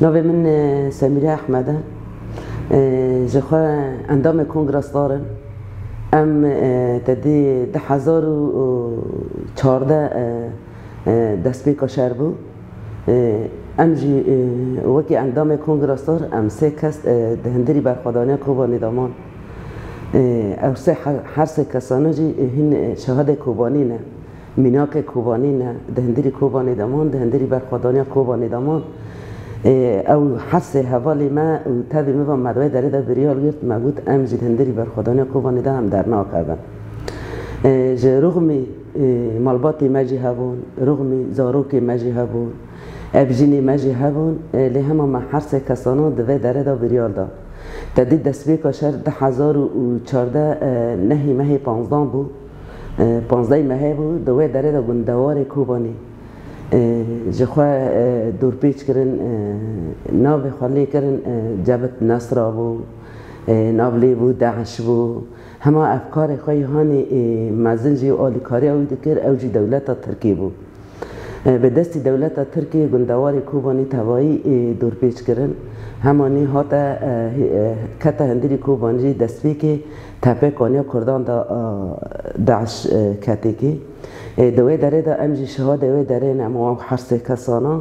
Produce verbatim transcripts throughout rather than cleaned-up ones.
Navê min, e, Semîre Ehmed e. E, ji xwe endamê Kongra Star im. Em, e, te dî du hezar û çardeh, e, e, destpêka şer bû. E, em jî, e, wekî endamê Kongra Star, em sê kes, e, di hundirî berxwedaniya Kobanê de man. E, ew sê her, her sê kesana jî, e, hîn, e, şahidê Kobanî ne. Mînakê Kobanî ne, di hundirî Kobanê de man, di hundirî berxwedaniya Kobanê de man. Ê, ew her sê hevalê me û tevî min ve me di wê derê de biryar girt, me got, em jî di hundirî berxwedaniya Kobanê de em dernakevin. Ê, ji rûxmî, ê, malbatê me jî hebûn, rûxmî zarokê me jî hebûn, evjînê me jî hebûn, ê, lê hema me her sê kesana di vê derê de biryar da. Te dî destpêka şer du hezar û çardeh, ê, nehê mehê panzdan bû. E, panzdeh mehê bû, di wê derê de gundewarê Kobanî, e, ji xwe, e, dorpêç kirin, e, navê xwe lê kirin, e, Cebit Nesra bû, e, nav lê bû, DAIŞ bû. Hema ev karê xwe yê hanê, e, mezin jî alîkariya wî dikir, ew jî dewleta Tirkî bû. E, bi destî dewleta Tirkiyê gundewarê Kobanî tevayî, e, dorpêç kirin. Hemanî hate, e, hi-, e, kete hundirî Kobanî jî destpêkê tepê kaniya Kurdan de, e, DAIŞ, e, ketêkê. E, di wê derê de em jî şahidê wê derê ne, em wan her sê kesana,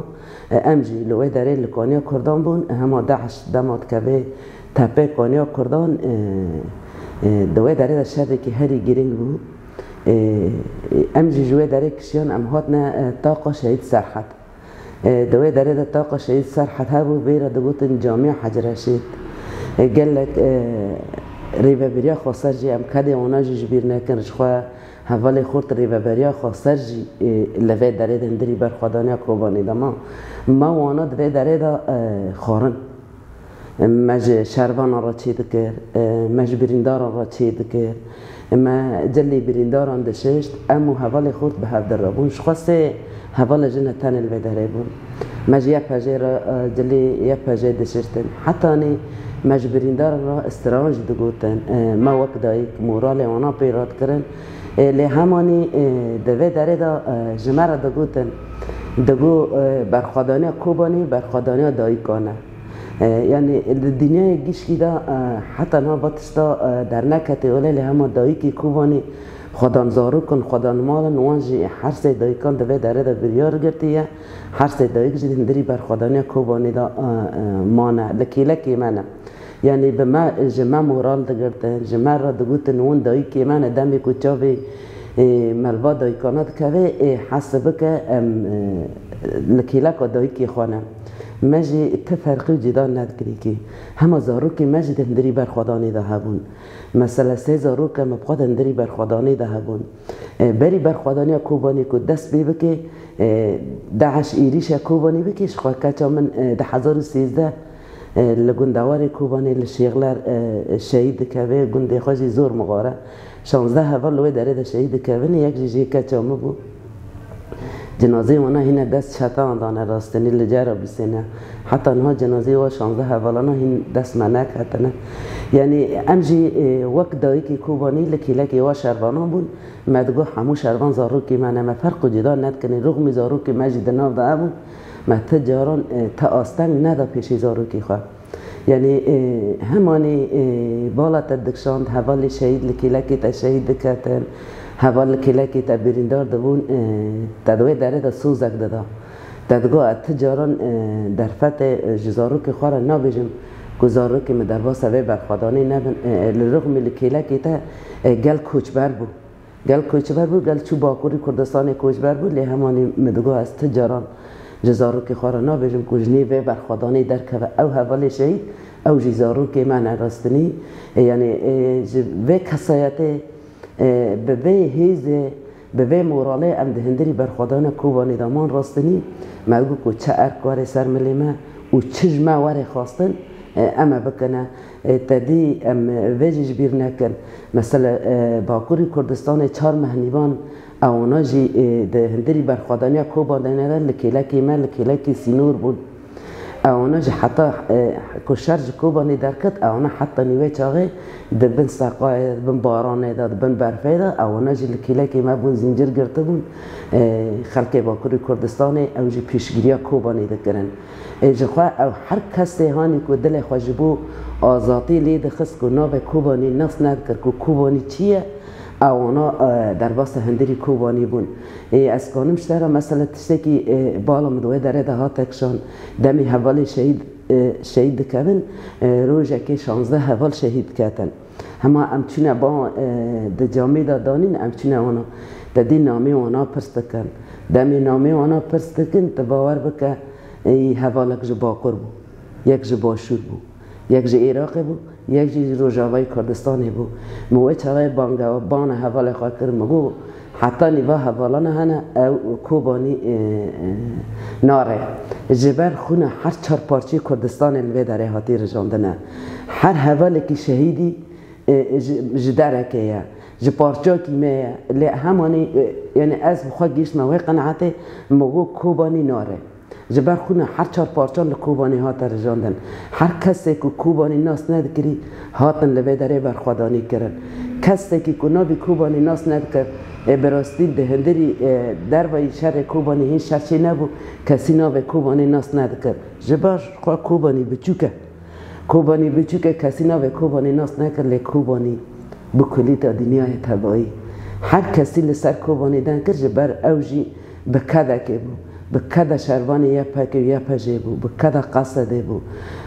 e, em jî li wê derê li kaniya Kurdan bûn, e, hema DAIŞ dema dikeve tepê kaniya Kurdan, e, e, di wê derê de şerekî herî girîng bû. Ê, em jî ji wê derê kişiyan em hatine, e, taqa Şehîd Serhed. Ê, di wê derê de taqa Şehîd Serhed hebû, vê re digotin Camîa Hecî Reşîd. Ê, gelek, e, rêveberiya xweser jî em kedê wana jî ji bîr nekin, ji xwe hevalê xurt rêveberiya xweser jî, e, li vê derê de hundirî berxwedaniya Kobanê de ma. Ma wana di vê derê de, e, xwarin. Me ji şervanan re çê dikir, me ji birîndaran re çê dikir, me cilê birîndaran dişişt, em û hevalê xurt bi hev dir re bûn. Ji xwe sê hevalê jin tenê li vê derê bûn. Me ji Y P J re, cilê Y P J dişiştin. Hetanî me ji birîndaran re stran jî digotin. Me wek dayik moralê wana pê re dikirin. Lê hemanî di vê derê de ji me re digotin. Digo, berxwedaniya Kobanî, berxwedaniya dayikan e. E, yanî li dinyayê gişkî de, e, heta niha va tişta, e, derneketê wele lê hema dayikê Kobanî xwedan zarok in, xwedan mal in, wan jî her sê dayikan di vê derê de biryar girtiye. Her sê dayik jî di hundirî berxwedaniya Kobanî de, e, e, mane. Li kêlekê me ne. Yanî bi me, ji me moral digirtin, ji me re digotin, hûn dayikê me ne, demê ku çavê, e, me li va dayikana dikeve, e, hesibike em, e, li kêleka dayikê xwe ne. Me jî ti ferqî û cîda nedikirî kî. Hema zarokê me jî di hundirî berxwedanê de hebûn. Mesela sê zarok em bi xwe di hundirî berxwedanê de hebûn. E, berî berxwedaniya Kobanê ku dest pê bike, e, DAIŞ êrîşa Kobanê bike, ji xwe keça min, e, di hezar û sêzdeh, e, li gundewarê Kobanê li Şêxler, e, şehîd dikeve, gundê xwe jî zor mixware. Şazdeh heval li wê derê de şehîd dikevin, yek jî jê keça min bû. Cinazeyê wana hîne dest çeteyan dane rastinî li cera bîsêne. Heta niha cinazeyê wa şazdeh hevalana hîn dest me neketine. Yanî em jî, e, wek dayikê Kobanî li kêlekê wa şervanan bûn. Me digot hemû şervan zarokê me ne, me ferq û cida nedikinê. Rûxmî zarokê me jî di nav de hebûn. Me ti caran, e, ti asteng neda pêşî zarokê xwe. Yanî, e, hemanî, e, bala te dikişand, hevalê şehîd li kêlekê te şehîd diketin, heval li kêlekê te birîndar dibûn, e, te di wê derê de sozek dida. Te digot, ez ti caran, e, derfetê, e, ji zarokê xwe re nabêjim ku zarokê min derbasa vê berxwedanê nebin. E, li rûxmî li kêlekê te, e, gel koçber bû. Gel koçber bû, gel çû Bakurî Kurdistanê koçber bû, lê hemanî min digot ez ti caran ji zarokê xwe re nabêjim ku ji nê vê berxwedanê derkeve. Ew hevalê şehîd, ew jî zarokê me ne rastinî. E, yanî, e, ji vê kesayetê, e, bi vê hêzê, bi vê moralê em di hundirî berxwedana Kobanê de man rastinî. Me digot ku çi erk were ser milê me û çi ji me were xwestin, e, em ê bikine. E, te dî em, e, vê jî ji bîr nekin. Mesela, e, Bakurî Kurdistanê çar mehnîvan ewana jî, e, di hundirî berxwedaniya Kobanê de li kêlekê me, li kêlekê sînor bûn. Ewana jî heta, e, ku şer ji Kobanî derket, ewana heta nîvê çaxê di bin seqayê, di bin baranê de, di bin berfê de, ewana jî li kîlekê me bûn, zîncir girtibûn. E, xelkê Bakurê Kurdistanê ew jî piştgiriya Kobanî dikirin. E, ji xwe ew her kesê hanî ku dilê xwe ji bo azadî lê dixist ku navê Kobanî nas nedikir ku Kobanî çi ye, ewana, e, derbasa hundirî Kobanî bûn. Ê, ez kanim ji te re mesela tiştekî, ê, bala min di wê derê de hate kişand. Demê hevalê şehîd, ê, şehîd dikevin, ê, rojekê şazdeh heval şehîd diketin. Hema em çûne ba, ê, di camê de danîn, em çûne wana. Te dî namê wana pirs dikin. Demê namê wana pirs dikin, tu bawer bike, ê, hevalek ji Bakur bû. Yek ji Başûr bû. Yek ji Iraqê bû, yek jî ji Rojavayê Kurdistanê bû. Min wê çaxê banga, bana hevalê xwe kir, min got, heta nîva hevalana hene, ew Kobanî, e, e, nare. Ji ber xwîna her çar parçeyê Kurdistanê li vê derê hatî rijandine. Her hevalekî şehîdî, e, ji, ji derekê ye. Ji parçakî me ye. Lê hemanî, e, yani ez bi xwe gihiştime wê qenaetê, min got Kobanî nare. Ji ber xwîna her çar parçan li Kobanî hate rijandin. Her kesê ku Kobanî nas nedikirî, hatin li vê derê berxwedanî kirin. Kesekî ku navî Kobanî nas nedikir, ê bi rastî di hundirî, ê dervayî şerê Kobanî hîn şer çê nebû, kesî navê Kobanî nas nedikir. Ji ber xwe Kobanî biçûk e. Kobanî biçûk e, kesî navê Kobanî nas nekir, lê Kobanî bi kulîta dinyayê tevayî. Her kesî li ser Kobanî deng kir, ji ber ew jî bi kedekê bû. Bi keda şervanê Y P G û Y P J bû. Bi keda Qesedê bû.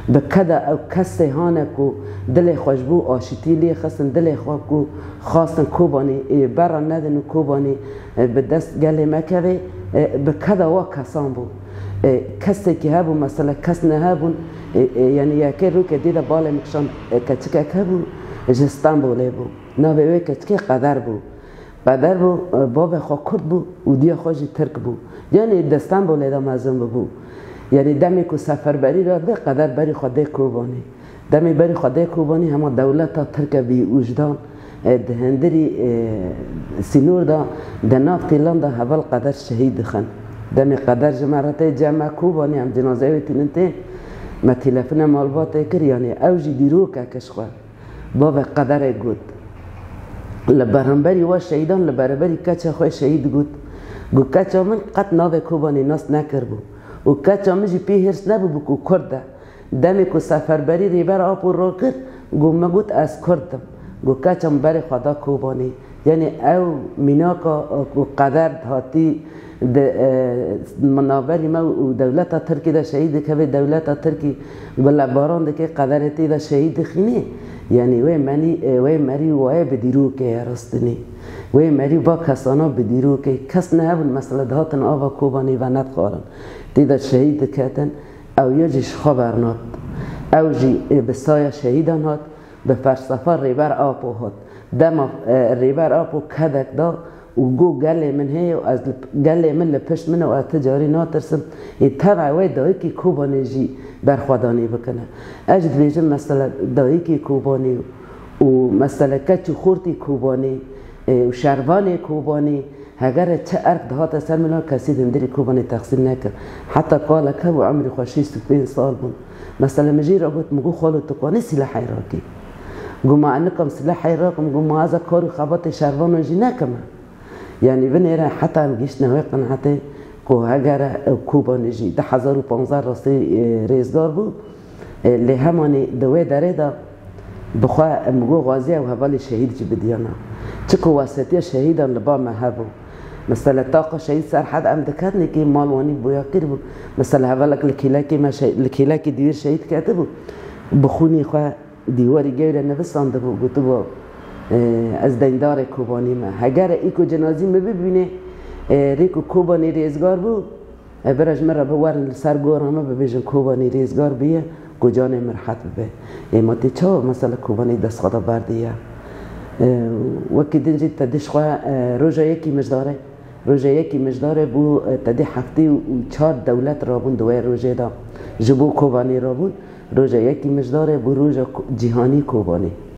Bi keda ew kesê hane ku dilê xwe ji bo aşitî lê xistin, dilê xwe ku xwastin Kobanî, ê, berra nedin û Kobanî, ê, bi dest gelê me keve, ê, bi keda wa kesan bû. Ê, kesekî hebû, mesela kes nehebûn, ê, ê, yani yekê rûkê dî de balê min kişand, ê, keçikek hebû, ji Stenbolê bû. Navê wê keçikê Qeder bû. Qeder bû, e, bavê xwe Kurd bû û diya xwe jî Tirk bû. Yanî di Stenbolê de mezin bûbû. Yanî demê ku seferberî re dê Qeder berî xwe dê Kobanî. Demê berî xwe dê Kobanî hema dewleta Tirk e bî û ji dan, e, di hundirî, e, sînor de di nav tîlan de heval Qeder şehîd dixin. Demê Qeder ji me re tê cem me Kobanî em cinazeyê wê tînin tên me tîlefine malbatê kir, yanî ew jî dîrokek e ji xwe. Bavê Qederê got, li beramberî we şehîdan, li beramberî keça xwe şehîd got. Got, keça min qet navê Kobanî nas nekiribû û keça min jî pê hêrs nebûbû ku Kurd e. Demê ku seferberî Rêber Apo rakir, got, me got, ez Kurd im. Got, keça min berê xwe da Kobanî. Yanî ew mînaka, e, ku Qeder hatî di, e, navberî me û dewleta Tirkî de şehîd dikeve, dewleta Tirkî gulebaran dike, Qederê tê de şehîd dixîne. Yanî wê menî, e, wê merî waye bi dîrokê ye rastînî. Wê merî va kesana bi dîrokê. Kes nehebûn mesela dihatin ava Kobanî venedixwarin. Tê de şehîd diketin. Ew ya jî ji xwe bernat. Ew jî, e, bi saya şehîdan hat. Bi felsefa Rêber Apo hat. Dema, e, Rêber Apo kedek da û got, gelê min heye û ez li, gelê min li pişt min e û ez ti carî natirsim. Ê teva wê dayikê Kobanê jî berxwedanî bikine. Ez jî dibêjim, mesela dayikê Kobanê û mesela keç û xortê Kobanê, e, û şervanê Kobanê, Hegere çi erk dihate ser min, kesî di hundirê Kobanê texsîn nekir. Heta kalek hebû, emrê xwe şêst û pênc sal bûn. Mesela min jê re got, min got, xalo, tu kanî sîlehê rakî? Got, ma ez nikim sîlehê rakim, got, ma ez ê kar û xebatê şervanan jî nekim. Yanî binêre heta em gihiştine wê qenaetê ku hegere ew Kobanê jî du hezar û panzdeh rastî, e, rêzgar bû. E, lê hemanî di wê derê de bi xwe em got, xwaziya ew hevalê şehîd jî bidiyana. Çiku wesetiya şehîdan li ba me hebû. Mesela taqa şehîd Serhed em diketinê kê mal wanî boya kiribû. Mesela hevalek li kêlekê me şe-, li kêlekê dîwêr şehîd ketibû. Bi xûnê xwe dîwarî gewre nivisandibû, gotibû, e, ez deyndarê Kobanî me. Hegere îko cenazî me bibîne, e, rê ku Kobanî rêzgar bû, E, bira ji min re biwerin li ser gora me bibêjin Kobanî rêzgar bûye, ku canê min rehet bibe. Ê ma tê çawa mesela Kobanî dest xwe de berdiye? E, wekî din jî te dî ji xwe, e, roja yekî mijdarê, roja yekî mijdarê bû, e, te dî heftê û çar dewlet rabûn di wê rojê de ji bo Kobanî rabûn. Roja yekî mijdarê bû roja ko-, cîhanî Kobanî.